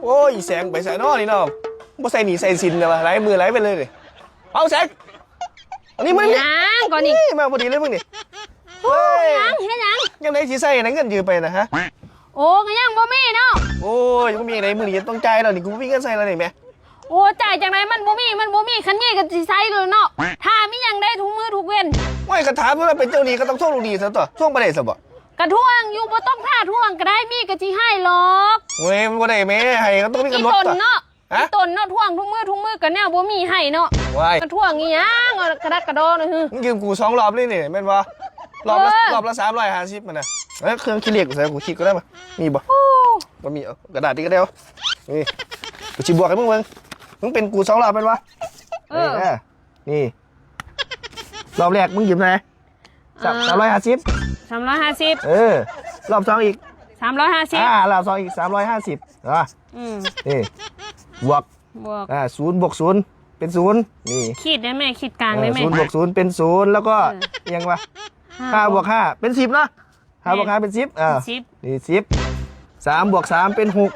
ໂອ້ຍ ແສງໄປໃສເນາະນີ້ເນາະ ບໍ່ໃສ່ໜີ້ໃສ່ສິນແລ້ວວະ ຫຼາຍມື້ຫຼາຍເວັນເລີຍນີ້. ເອົາແສງ ອັນນີ້ມານີ້ ຫຍັງກ່ອນນີ້ ນີ້ມາພໍດີເລີຍມຶງນີ້. ໂອ້ຍ ເຮີ້ຍ ຫຍັງ ເຮັດຫຍັງ? ຍາມໃດຊິໃຊ້ນະ ເງິນຢືມໄປນະ ຮະ? ໂອ້ ກໍຍັງບໍ່ມີເນາະ. ໂອ້ຍ ບໍ່ມີໃດ ມື້ນີ້ຕ້ອງຈ່າຍແລ້ວນີ້ ກູບໍ່ມີເງິນໃຊ້ແລ້ວນີ້ແໝ. ໂອ້ ຈ່າຍຈັ່ງໃດ ມັນບໍ່ມີ ມັນບໍ່ມີ ຄັນມີກໍຊິໃຊ້ໂລດເນາະ. ຖ້າມີຫຍັງໄດ້ທຸກມື້ທຸກເວັນ. ໂອ້ຍ ຄັນຖາມວ່າເປັນເຈົ້າໜີ້ກໍຕ້ອງທວງລູກໜີ້ຊະຕົວະ ທວງບໍ່ໄດ້ຊະບໍ? ກະທວງຢູ່ ບໍ່ຕ້ອງຖ້າທວງກໍໄດ້ ມີກໍຊິໃຫ້ຫຼອກ. ເຮີ້ຍ ມັນບໍ່ໄດ້ແໝ ໃຫ້ກໍຕ້ອງມີກຳນົດຕົວະ. ອີ່ຕົນເນາະ ຮະ? ອີ່ຕົນເນາະ ທວງທຸກມື້ທຸກມື້ກໍແນວບໍ່ມີໃຫ້ເນາະ. ວ້າຍ ກະທວງອີ່ຫຍັງ ກະດັກກະດໍນະ. ມຶງຢືມກູສອງລອບເລີຍນີ້ ແມ່ນບໍ່? ລອບລະ ເອີ ລອບລະສາມຮ້ອຍຫ້າສິບຫັ້ນນະ. ເອີ ເຄື່ອງຄິດເລກໃສ ກູຄິດກໍໄດ້ມາ ມີບໍ່? ໂອ້ ບໍ່ມີ ເອົາກະດາດນີ້ກໍໄດ້. ນີ້ ກູຊິບວກໃຫ້ມຶງເບິ່ງ ມຶງເປັນກູສອງລອບແມ່ນບໍ່? ເອີ ນີ້ ນີ້ ລອບແລກມຶງຢືມເທົ່າໃດ? ສາມ ເອີ ສາມຮ້ອຍຫ້າສິບ ສາມຮ້ອຍຫ້າສິບ. ເອີ ລອບສອງອີກ ສາມຮ້ອຍຫ້າສິບ. ອ່າ ລອບສອງອີກ ສາມຮ້ອຍຫ້າສິບ ເຫັນບໍ່? ອືມ ນີ້ ບວກ ບວກ ອ່າ ສູນບວກສູນເປັນສູນ. ນີ້ ຂີດໄດ້ແມ່ ຂີດກາງໄດ້ແມ່. ເອີ ສູນບວກສູນເປັນສູນ ແລ້ວກໍ ເອີ ອີ່ຫຍັງວະ ຫ້າ ຫ້າບວກຫ້າເປັນສິບເນາະ. ຫ້າບວກຫ້າເປັນສິບ ອ່າ ເປັນສິບ ນີ້ສິບ ສາມບວກສາມເປັນຫົກ.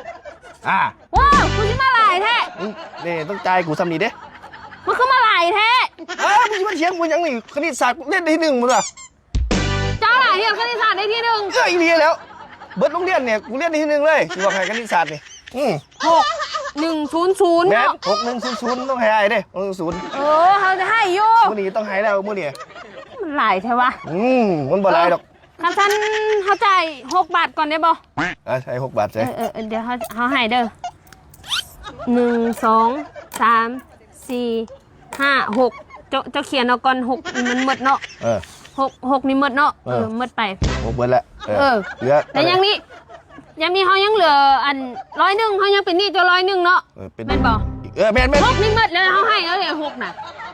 ອ່າ ວ້າວ ຄືຊິມາຫຼາຍແທ້. ອືມ ນີ້ຕ້ອງຈ່າຍກູສ່ຳນີ້ເດ້. ມັນຄືມາຫຼາຍແທ້? ອ້າວ ມຶງຊິມາຖຽງກູຫຍັງນີ້ ຄະນິດສາດເລນໄດ້ທີໜຶ່ງພຸ້ນນະ. ເຈົ້າລະຮຽນຄະນິດສາດໄດ້ທີໜຶ່ງ. ເອີ ອີ່ຫຼີແລ້ວ ເບິດໂຮງຮຽນນີ້ ກູລຽນໄດ້ທີໜຶ່ງເລີຍ ຊິບອກໃຫ້ຄະນິດສາດນີ້. ອືມ ຫົກໜຶ່ງສູນສູນ ແມ່ນ ເນາະ ຫົກໜຶ່ງສູນສູນ ຕ້ອງໃຫ້ອ້າຍເດ້ ຫົກໜຶ່ງສູນ. ເອີ ເຮົາຈະໃຫ້ຢູ່ ມື້ນີ້ຕ້ອງໃຫ້ແລ້ວ ມື້ນີ້. ມັນຫຼາຍແທ້ວະ. ອືມ ມັນບໍ່ຫຼາຍດອກ. ຄັນຊັ້ນເຮົາຈ່າຍຫົກບາດກ່ອນໄດ້ບໍ່? ເອີ ໃຫ້ຫົກບາດໃສ່. ເອີ ເອີ ເອີ ດຽວເຮົາ ເຮົາໃຫ້ເດີ ໜຶ່ງ ສອງ ສາມ ສີ່ ຫ້າ ຫົກ. ເຈົ້າ ເຈົ້າຂຽນເອົາກ່ອນ ຫົກນີ້ມັນໝົດເນາະ. ເອີ ຫົກ ຫົກນີ້ໝົດເນາະ. ເອີ ເອີ ໝົດໄປ ຫົກເບິດແລ້ວ. ເອີ ເອີ ເຫຼືອ ແລ້ວຍັງມີ ຍັງມີ ເຮົາຍັງເຫຼືອອັນຮ້ອຍໜຶ່ງ ເຮົາຍັງເປັນໜີ້ເຈົ້າຮ້ອຍໜຶ່ງເນາະ. ເອີ ເປັນ ແມ່ນບໍ່? ເອີ ແມ່ນໆ ຫົກນີ້ໝົດແລ້ວ ເຮົາໃຫ້ແລ້ວເດ້ ຫົກນະ.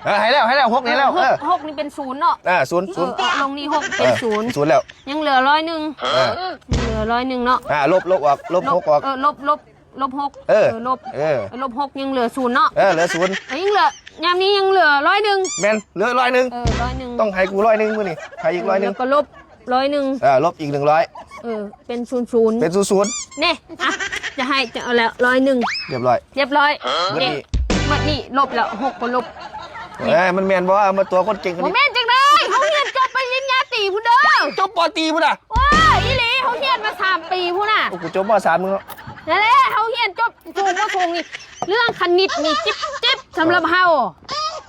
ເອີ ໃຫ້ແລ້ວ ໃຫ້ແລ້ວ ຫົກໃຫ້ແລ້ວ. ເອີ ຫົກນີ້ເປັນສູນເນາະ. ອ່າ ສູນ ສູນ ເອີ ລົງນີ້ຫົກເປັນສູນ ເອີ ສູນແລ້ວ ຍັງເຫຼືອຮ້ອຍໜຶ່ງ. ເອີ ຍັງເຫຼືອຮ້ອຍໜຶ່ງເນາະ. ອ່າ ລົບ ລົບອອກ ລົບຫົກອອກ. ເອີ ລົບ ລົບ ລົບຫົກ. ເອີ ເອີ ລົບ ເອີ ລົບຫົກ ຍັງເຫຼືອສູນເນາະ. ເອີ ເຫຼືອສູນ ຍັງເຫຼືອ ຍາມນີ້ຍັງເຫຼືອຮ້ອຍໜຶ່ງ. ແມ່ນ ເຫຼືອຮ້ອຍໜຶ່ງ. ເອີ ຮ້ອຍໜຶ່ງ ຕ້ອງໃຫ້ກູຮ້ອຍໜຶ່ງມື້ນີ້ ໃຫ້ອີກຮ້ອຍໜຶ່ງ ແລ້ວກໍລົບ ຮ້ອຍໜຶ່ງ. ເອີ ລົບອີກໜຶ່ງຮ້ອຍ. ເອີ ເປັນສູນສູນ ເປັນສູນສູນ. ນີ້ ອ່ະ ຈະໃຫ້ ຈະເອົາແລ້ວຮ້ອຍໜຶ່ງ. ຮຽບຮ້ອຍ ຮຽບຮ້ອຍ. ເບິດນີ້ ເບິດນີ້ລົບແລ້ວ ຫົກກໍລົບ. ເອີຍ ມັນແມ່ນບໍ່? ເອົາມາຕົວະຄົນເກັ່ງ. ບໍ່ແມ່ນຈັ່ງໃດ ເຮົາຮຽນຈົບປະລິນຍາຕີພຸ້ນເດີ. ຈົບ ປໍ ຕີ ພຸ້ນນະ. ໂອ້ຍ ອີ່ຫຼີ ເຮົາຮຽນມາສາມປີພຸ້ນນະ. ໂອ້ ກູຈົບ ມໍສາມ ມຶງເນາະ. ນັ້ນແຫຼະ ເຮົາຮຽນຈົບສູງ ມໍສູງນີ້ ເລື່ອງຄະນິດນີ້ຈິບໆ ສຳລັບເຮົາ.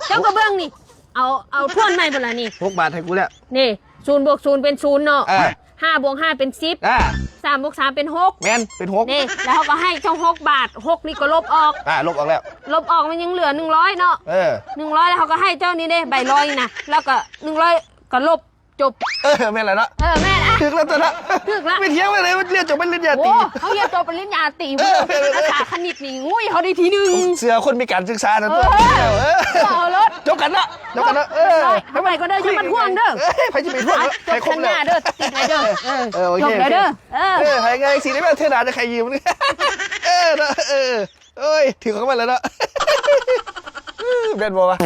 ເຈົ້າກໍເບິ່ງນີ້ ເອົາ ເອົາທວນໃໝ່ພຸ້ນລະນີ້. ຫົກບາດໃຫ້ກູແລ້ວ ນີ້ ສູນບວກສູນເປັນສູນເນາະ. ອ່າ ຫ້າບວກຫ້າເປັນສິບ. ອ່າ ສາມບວກສາມເປັນຫົກ. ແມ່ນ ເປັນຫົກ. ນີ້ ແລ້ວເຮົາກໍໃຫ້ເຈົ້າຫົກບາດ ຫົກນີ້ກໍລົບອອກ. ອ່າ ລົບອອກແລ້ວ ລົບອອກ ມັນຍັງເຫຼືອໜຶ່ງຮ້ອຍເນາະ. ເອີ ໜຶ່ງຮ້ອຍ ແລ້ວເຮົາກໍໃຫ້ເຈົ້ານີ້ເດ້ ໃບຮ້ອຍນີ້ນະ ແລ້ວກໍໜຶ່ງຮ້ອຍກໍລົບ ຈົບ. ເອີ ແມ່ນແລ້ວເນາະ. ເອີ ແມ່ນ ອ່ະ ຖືກແລ້ວຕົວະເນາະ. ຖືກລະ ໄປຖຽງໄວ້ເລີຍ ມັນຮຽນຈົບປະລິນຍາຕີ. ໂອ້ ເຮົາຮຽນຈົບປະລິນຍາຕີພຸ້ນ ເອີ ພາສາຄະນິດນີ້ ອຸ້ຍ ເຮົາໄດ້ທີໜຶ່ງ. ເຊື່ອຄົນມີການສຶກສານະຕົວະ. ເອີ ເອີ ເອົາໂລດ ຈົບກັນເນາະ ຈົບກັນເນາະ. ເອີ ເອົາໄປກໍໄດ້ ຢ່າມາທວງເດີ. ເອີ ໃຜຊິໄປທວງເນາະ. ຈົບສັນຍາເດີ ຕິດໄວ້ເດີ. ເອີ ເອີ ໂອເຄ ຈົບແລ້ວເດີ. ເອີ ເອີ ໃຫ້ງ່າຍຊິໄດ້ ມາເທື່ອໜ້າຈະໃຫ້ຢືມ. ເອີ ເນາະ ເອີ ໂອ້ຍ ຖືກຂອງມັນແລ້ວເນາະ. ແມ່ນບໍ່ວະ?